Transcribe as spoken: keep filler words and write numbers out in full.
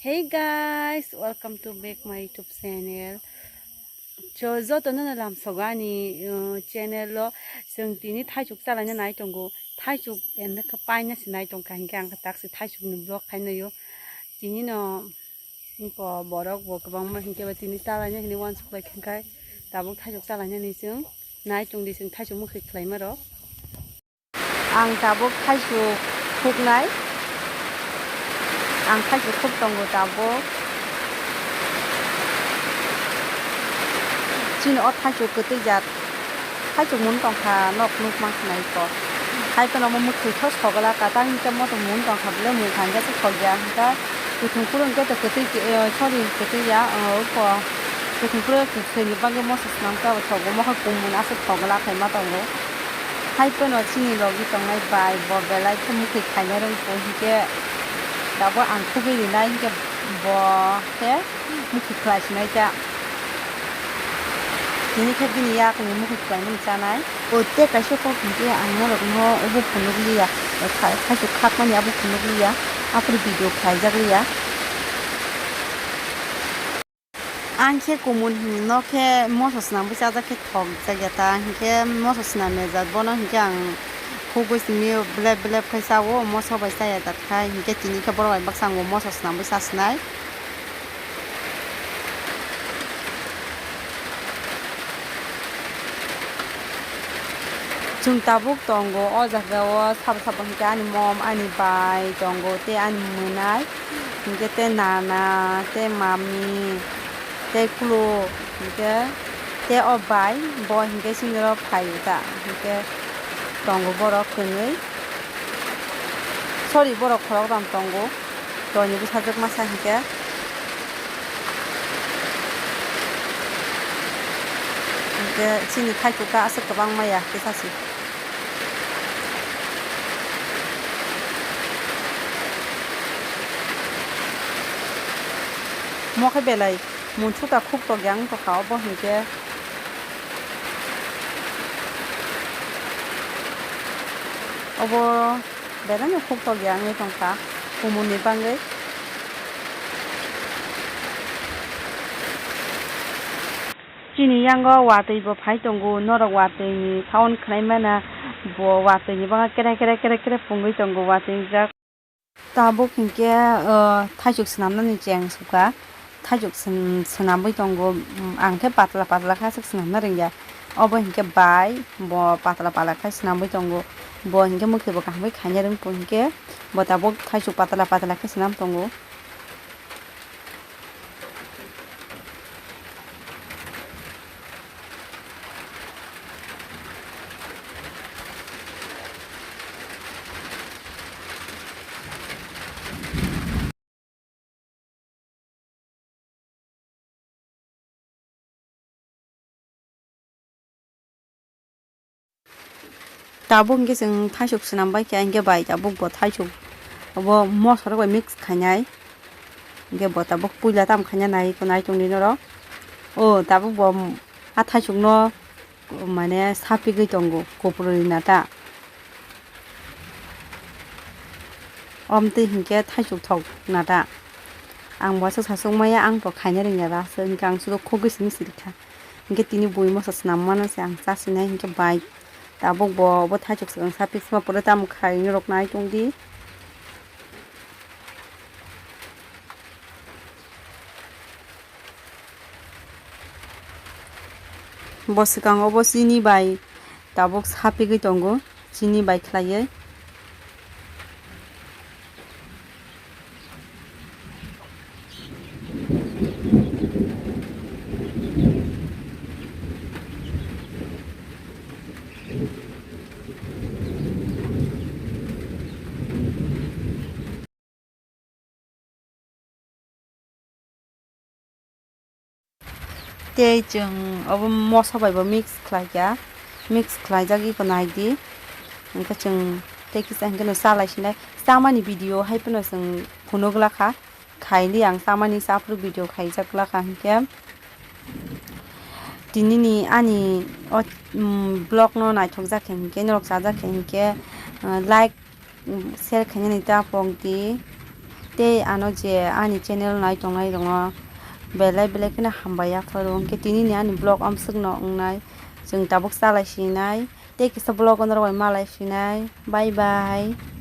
Hey guys, welcome to back my YouTube channel. So, joto no lamsogo ani, uh, channel o. Chwng tini thaichuk chalaina nai tongo. Thaichuk enda khe paina se nai tongkha, hinkhe ang khe taksi thaichuk ni vlog khainayo. Tini no, hinko borok bo kwbangma hinkhe ba tini chalaina hinwi uansuk lai khe, tabuk thaichuk chalaina ni chwng nai tongdi, chwng thaichuk mwkhwi khlaima rok. Ang tabuk thaichuk khuknai. Ang thaichuk khuk tongo tabuk. Chini o thaichuk kwtwi jat. Thaichuk mun tongkha nok nukma khnai ko. Hai phano omo mwkhwi tho sogwlak ka tang hwnkhe motom mun tongkha bwle mung kha hwnkhe se thokya hwnkhe. Kuthung phuru hwnkhe to kwtwi, eh, sorry, kwtwi ya, oh, ko. Kuthung phuru kwthwini bagwi moso swnamkhe abo thogo, mokhe kumun aswk thogwlak hai ma tongo. Hai phano chini logi tongnai bai bo belai khe mwkhwi khaina rwngkho hinkhe tabuk ang khugwi rinai hinkhe bo khe mwkhwi khlai sinai khe. Tini khe bini yakungni mwkhwi khlaimani chanai. O tei kaisa kok hinkhe ang norokno obo phunukliya. Kha-, khaisa khakmani abo phunukliya. Aphuru video khlaijak liya. Ang khe kumun hinwi no khe moso swnamwi chajak khe thok jakya ta, hinkhe moso swnam ya jat bono hinkhe ang khugwi simi belep belep khai chao, moso bai chaya jat khai, hinkhe tini khe borok bai baksa ang bo moso swnamwi cha sinai. Chwng tabuk tongo o jaga o sabo sabo hinkhe ani mom, ani bai tongo tei ani mwnai. Hinkhe tei nana, tei mami, tei kulu, hinkhe tei o bai, bo hinkhe sini oro phaio ta, hinkhe tongo borok kwnwi. Sorry, borok khorok ram tongo, toini bwsajwk masa hinkhe. Hinkhe chini thaichuk ta aswk kwbangma ya kisa se. Mo khe belai munsukha khuk tokya wng tongkha obo hinkhe. Obo belai no khuk tokya wngwi tongkha kumun ni bagwi. Chini yango watwi bo phai tongo, norok watwi ni sound khwnai mana, bo watwi ni bagwi kere kere kere kere pungwi tongo watwi jak. Tabuk hinkhe, uh, thaichuk swnamnani cheng sukha, thaichuk swn-, swnamwi tongo, um, ang khe patla patla khe aswk swnamna rwngya, obo hinkhe bai bo patla patla khe swnamwi tongo, bo hinkhe mwkhwi bo kaham khe khaina rwngkho hinkhe bo tabuk thaichuk patla patla khe swnam tongo. Tabuk hinkhe chwng thaichuk swnam bai kha, hinkhe bai tabuk bo thaichuk bo moso rok bai mix khainai, hinkhe bo tabuk puila tamo khaina nai, nai tongdi norok. O tabuk bo a thaichuk no mane sapigwi tongo, kupuluni nata. Omtwi hinkhe thaichuk thok nata. Ang bo aswk sasuk maya, ang bo khaina rwngya ba aswk, hinkhe ang sudo khogwi simi sirikha. Hinkhe tini bui moso swnam mano se ang chasinai, hinkhe bai tabuk bo obo thaichuk swkang sapik sima pore tamo khai norok nai tongdi. Bo swkang obo chini bai tabuk sapigwi tongo, chini bai khlaiwi. Tei chwng obo moso bai bo mix khlai kha, mix khlaijagwi bo nai di. Hwnkhe chwng tei kisa hwnkhe no cha lai sinai, chamani video hai phano chwng phunuk la kha, khai li ang chamani cha phuru video khaijak la kha hwnkhe. Tinini ani o, um, vlog no naithok jak khe hwnkhe, norok chajak khe hwnkhe, uh, like, share khainani ta pok di. Tei ano je ani channel nai tongnai rokno belai belai kheno hambai yapharo, hwnkhe tinini ani vlog amswkno wngnai, chwng tabuk chalai sinai, tei kisa vlog norok bai malai sinai, bye bye.